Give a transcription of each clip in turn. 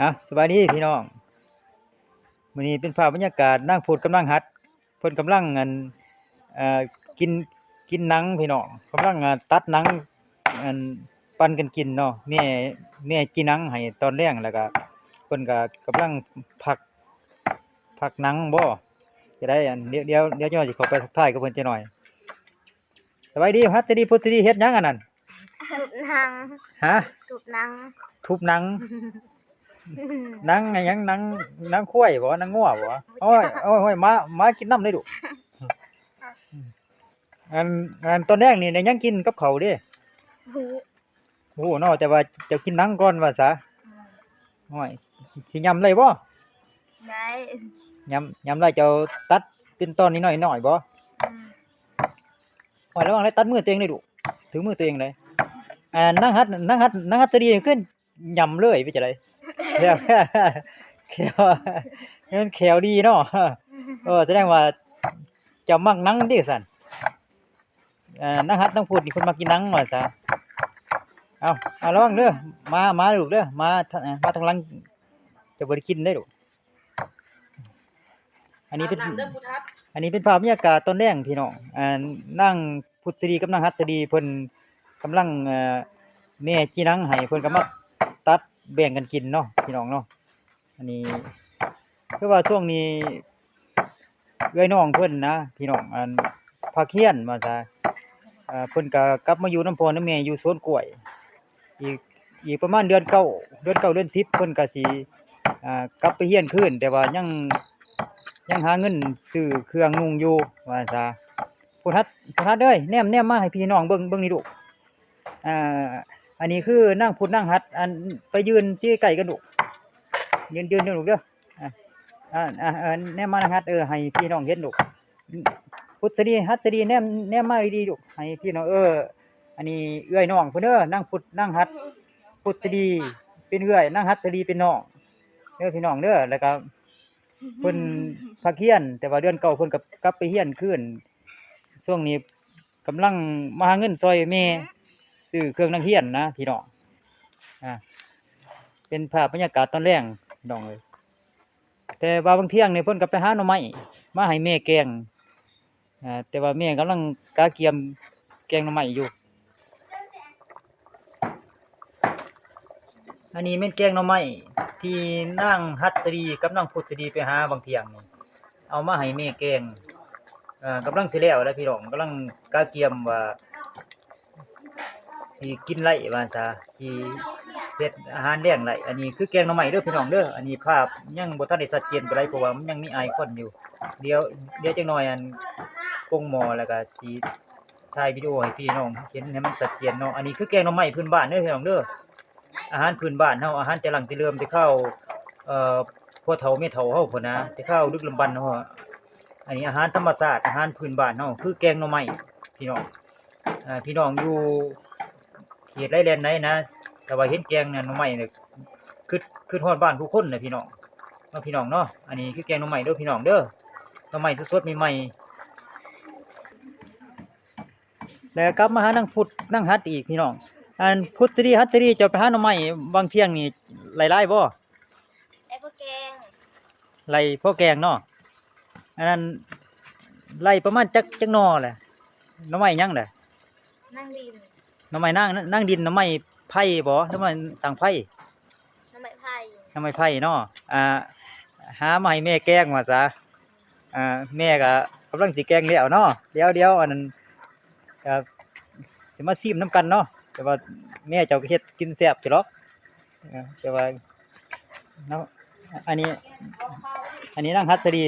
ອ່ະ ສະບາຍດີພີ່ນ້ອງ ມື້ນີ້ເປັນພາບບັນຍາກາດນາງພຸດກັບນາງຫັດ ເພິ່ນກຳລັງ ອັນ ເອີ ກິນ ກິນໜັງພີ່ນ້ອງ ກຳລັງ ອັນ ຕັດໜັງ ອັນ ປັນກັນກິນເນາະ ແມ່ ແມ່ຈີ່ໜັງໃຫ້ຕອນແລງ ແລ້ວກະເພິ່ນກະກຳລັງພັກ ພັກໜັງບໍ ຈະໄດ້ ອັນ ດຽວ ດຽວ ດຽວຈັກໜ່ອຍຊິເຂົ້າໄປທັກທາຍກັບເພິ່ນຈັກໜ່ອຍ. ສະບາຍດີ ຫັດສະດີ ພຸດສະດີ ເຮັດຫຍັງອັນນັ້ນ? ທຸບໜັງ. ຮະ? ທຸບໜັງ. ທຸບໜັງ? ໜັງຫຍັງ? ໜັງ ໜັງຄວາຍບໍ? ໜັງງົວບໍ? ໂອ້ຍ ໂອ້ຍ ໂອ້ຍ ມາ ມາກິນນຳເລີຍລູກ. ອັນ ອັນຕອນແລງນີ້ໄດ້ຫຍັງກິນກັບເຂົ້າເດ້? ຫູ. ໂອ້ເນາະ ແຕ່ວ່າເຈົ້າກິນໜັງກ່ອນວ່າຊະ. ອືມ ໂອ້ຍ ຊິຫຍ້ຳໄດ້ບໍ່? ໄດ້. ຫຍ້ຳ ຫຍ້ຳໄດ້ ເຈົ້າຕັດເປັນຕອນນ້ອຍໆ ບໍ່? ອືມ ໂອ້ຍ ລະວັງໄດ້ຕັດມືຕົວເອງເດ້ລູກ ຖືມືຕົວເອງເດ້. ອ່າ ນາງຫັດ ນາງຫັດ ນາງຫັດສະດີຄືຫຍ້ຳເລີຍ ເປັນຈັ່ງໃດ? ແຂ້ວ ແຂ້ວ ມັນແຂ້ວດີເນາະ. ເອີ ສະແດງວ່າເຈົ້າມັກໜັງຕິຊັ້ນ. ເອີ ນາງຫັດນາງພຸດນີ້ເພິ່ນມັກກິນໜັງວ່າຊະ. ເອົາ ເອົາ ລະວັງເດີ ມາ ມາລູກເດີ ມາ ມາທາງຫຼັງ ເຈົ້າບໍ່ໄດ້ກິນເດ້ລູກ. ອັນນີ້ເປັນ ອັນນີ້ເປັນພາບບັນຍາກາດຕອນແລງພີ່ນ້ອງ ອ່າ ນາງພຸດສະດີກັບນາງຫັດສະດີເພິ່ນກຳລັງ ເອີ ແມ່ຈີ່ໜັງໃຫ້ ເພິ່ນກະມາຕັດແບ່ງກັນກິນເນາະ ພີ່ນ້ອງເນາະ. ອັນນີ້ຄືວ່າຊ່ວງນີ້ເອື້ອຍນ້ອງເພິ່ນນະພີ່ນ້ອງ ອັນ ພັກຮຽນວ່າຊະ ເພິ່ນກະກັບມາຢູ່ນຳພໍ່ນຳແມ່ຢູ່ສວນກ້ວຍ ອີກ ອີກປະມານເດືອນເກົ້າ ເດືອນເກົ້າ ເດືອນສິບ ເພິ່ນກະຊິ ອ່າ ກັບໄປຮຽນຄືນ ແຕ່ວ່າຍັງ ຍັງຫາເງິນຊື້ເຄື່ອງນຸ່ງຢູ່ວ່າຊະ. ຜູ້ຮັດ ຜູ້ຮັດເອີຍ ແນມ ແນມມາໃຫ້ພີ່ນ້ອງເບິ່ງ ເບິ່ງນີ້ລູກ. ອ່າ ອັນນີ້ຄືນາງພຸດນາງຫັດ ອັນ ໄປຢືນທີ່ໃກ້ກັນລູກ ຢືນ ຢືນ ຢືນລູກເດີ. ອ່າ ອ່າ ອ່າ ແນມມານາງຫັດ ເອີ ໃຫ້ພີ່ນ້ອງເຫັນລູກ. ພຸດສະດີ ຫັດສະດີ ແນມ ແນມມາດີໆລູກ ໃຫ້ພີ່ນ້ອງ ເອີ ອັນນີ້ເອື້ອຍນ້ອງເພິ່ນເດີ ນາງພຸດ ນາງຫັດ ພຸດສະດີເປັນເອື້ອຍ ນາງຫັດສະດີເປັນນ້ອງເດີ ພີ່ນ້ອງເດີ. ແລ້ວກະເພິ່ນພັກຮຽນ ແຕ່ວ່າເດືອນເກົ້າເພິ່ນກະກັບໄປຮຽນຄືນ ຊ່ວງນີ້ ກຳລັງມາຫາເງິນຊ່ອຍແມ່ຊື້ເຄື່ອງນັກຮຽນນະພີ່ນ້ອງ. ອ່າ ເປັນພາບບັນຍາກາດຕອນແລງພີ່ນ້ອງເອີຍ. ແຕ່ວ່າບາງທ່ຽງນີ້ເພິ່ນກະໄປຫາໜໍ່ໄມ້ມາໃຫ້ແມ່ແກງ ອ່າ ແຕ່ວ່າແມ່ກຳລັງກະກຽມແກງໜໍ່ໄມ້ຢູ່. ອັນນີ້ແມ່ນແກງໜໍ່ໄມ້ທີ່ນາງຫັດສະດີກັບນາງພຸດສະດີໄປຫາບາງທ່ຽງນີ້ ເອົາມາໃຫ້ແມ່ແກງ ເອີ ກຳລັງຊິແລ້ວແລ້ວພີ່ນ້ອງ ກຳລັງກະກຽມວ່າຊິກິນໄດ້ວ່າຊະ ຊິເຮັດອາຫານແລງໄດ້. ອັນນີ້ຄືແກງໜໍ່ໄມ້ເດີພີ່ນ້ອງເດີ. ອັນນີ້ພາບຍັງບໍ່ທັນໄດ້ຊັດເຈນປານໃດ ເພາະວ່າມັນຍັງມີອາຍຄວັນຢູ່. ດຽວ ດຽວຈັກໜ່ອຍ ອັນ ປົງໝໍ້ ແລ້ວກະຊິຖ່າຍວິດີໂອໃຫ້ພີ່ນ້ອງເຫັນໃຫ້ມັນຊັດເຈນເນາະ. ອັນນີ້ຄືແກງໜໍ່ໄມ້ພື້ນບ້ານເດີພີ່ນ້ອງເດີ. ອາຫານພື້ນບ້ານເຮົາ ອາຫານແຕ່ດັ້ງແຕ່ເດີມ ແຕ່ຄາວ ເອີ ພໍ່ເຖົ້າແມ່ເຖົ້າເຮົາພຸ້ນນະ ແຕ່ຄາວດຶກດຳບັນເຮົາ. ອັນນີ້ອາຫານທຳມະຊາດ ອາຫານພື້ນບ້ານເຮົາ ຄືແກງໜໍ່ໄມ້ພີ່ນ້ອງ. ເອີ ພີ່ນ້ອງຢູ່ເຂດໃດແດນໃດນະ ຖ້າວ່າເຫັນແກງໜໍ່ໄມ້ນີ້ ຄຶດ ຄຶດຮອດບ້ານຜູ້ຄົນນະພີ່ນ້ອງເນາະ ພີ່ນ້ອງເນາະ. ອັນນີ້ຄືແກງໜໍ່ໄມ້ເດີພີ່ນ້ອງເດີ ໜໍ່ໄມ້ສົດໆ ໃໝ່ໆ. ແລ້ວກັບມາຫານາງພຸດນາງຫັດອີກພີ່ນ້ອງ. ອັນ ພຸດສະດີ ຫັດສະດີ ເຈົ້າໄປຫາໜໍ່ໄມ້ບາງທ່ຽງນີ້ໄດ້ຫຼາຍບໍ່? ໄດ້ພໍແກງ. ໄດ້ພໍແກງເນາະ. ອັນນັ້ນໄດ້ປະມານຈັກ ຈັກໜໍ່ແຫຼະ? ໜໍ່ໄມ້ຫຍັງແຫຼະ? ນາງດິນ. ໜໍ່ໄມ້ນາງ ນາງດິນ ໜໍ່ໄມ້ໄຜ່ບໍ່ ຫຼືວ່າຕ່າງໄຜ່? ໜໍ່ໄມ້ໄຜ່. ໜໍ່ໄມ້ໄຜ່ເນາະ. ອ່າ ຫາມາໃຫ້ແມ່ແກງວ່າຊະ. ອ່າ ແມ່ກະກຳລັງຊິແກງແລ້ວເນາະ. ດຽວ ດຽວ ອັນນັ້ນ ກະຊິມາຊີມນຳກັນເນາະ. ແຕ່ວ່າແມ່ເຈົ້າກະເຮັດກິນແຊບຢູ່ດອກ. ເອີ ແຕ່ວ່າເນາະ ອັນນີ້ ອັນນີ້ນາງຫັດສະດີ.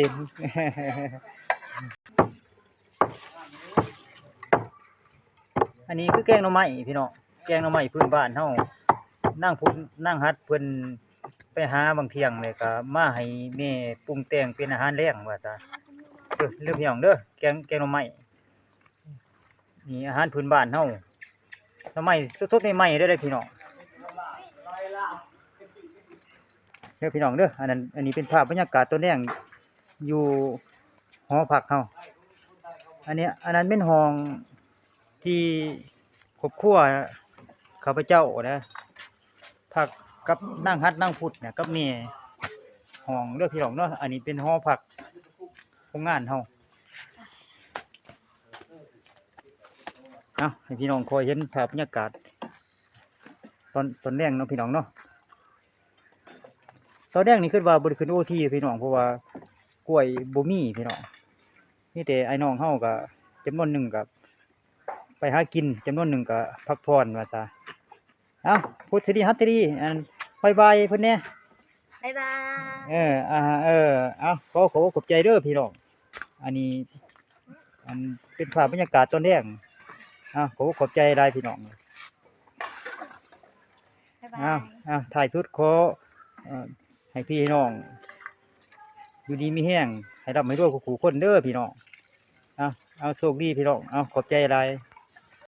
ອັນນີ້ຄືແກງໜໍ່ໄມ້ພີ່ນ້ອງ ແກງໜໍ່ໄມ້ພື້ນບ້ານເຮົາ. ນາງພຸດ ນາງຫັດເພິ່ນໄປຫາບາງທ່ຽງ ແລ້ວກະມາໃຫ້ແມ່ປຸງແຕ່ງເປັນອາຫານແລງວ່າຊະ. ເດີ ເດີພີ່ນ້ອງເດີ ແກງ ແກງໜໍ່ໄມ້ ນີ້ອາຫານພື້ນບ້ານເຮົາ ໜໍ່ໄມ້ສົດໆ ໃໝ່ໆ ເດີ ເດີພີ່ນ້ອງ ເດີພີ່ນ້ອງເດີ. ອັນນັ້ນ ອັນນີ້ເປັນພາບບັນຍາກາດຕອນແລງຢູ່ຫໍພັກເຮົາ. ອັນນີ້ ອັນນັ້ນແມ່ນຫ້ອງທີ່ຄອບຄົວຂ້າພະເຈົ້ານະ ພັກ ກັບນາງຫັດ ນາງພຸດເນຍ ກັບແມ່ຫ້ອງເດີພີ່ນ້ອງເນາະ. ອັນນີ້ເປັນຫໍພັກໂຮງງານເຮົາ. ເອົາ ໃຫ້ພີ່ນ້ອງຄ່ອຍເຫັນພາບບັນຍາກາດຕອນ ຕອນແລງເນາະພີ່ນ້ອງເນາະ. ຕອນແລງນີ້ຄິດວ່າບໍ່ໄດ້ຂຶ້ນໂອທີພີ່ນ້ອງ ເພາະວ່າກ້ວຍບໍ່ມີພີ່ນ້ອງ. ມີແຕ່ອ້າຍນ້ອງເຮົາກໍຈຳນວນໜຶ່ງກໍໄປຫາກິນ ຈຳນວນໜຶ່ງກໍພັກຜ່ອນວ່າຊະ. ເອົາ ພຸດທະດີ ຫັດທະດີ ອັນ ບາຍບາຍເພິ່ນແດ່. ບາຍບາຍ. ເອີ ອ່າ ເອີ ເອົາ ຂໍຂອບອົກຂອບໃຈເດີພີ່ນ້ອງ. ອັນນີ້ ອັນ ເປັນພາບບັນຍາກາດຕອນແລງ. ເອົາ ຂໍຂອບໃຈຫຼາຍພີ່ນ້ອງ. ບາຍບາຍ. ເອົາ ເອົາ ທ້າຍສຸດຂໍ ເອີ ໃຫ້ພີ່ໃຫ້ນ້ອງຢູ່ດີມີແຮງ ໃຫ້ຮ່ຳໃຫ້ລວຍທຸກໆຄົນເດີພີ່ນ້ອງ. ເອົາ ເອົາ ໂຊກດີພີ່ນ້ອງ. ເອົາ ຂອບໃຈຫຼາຍ.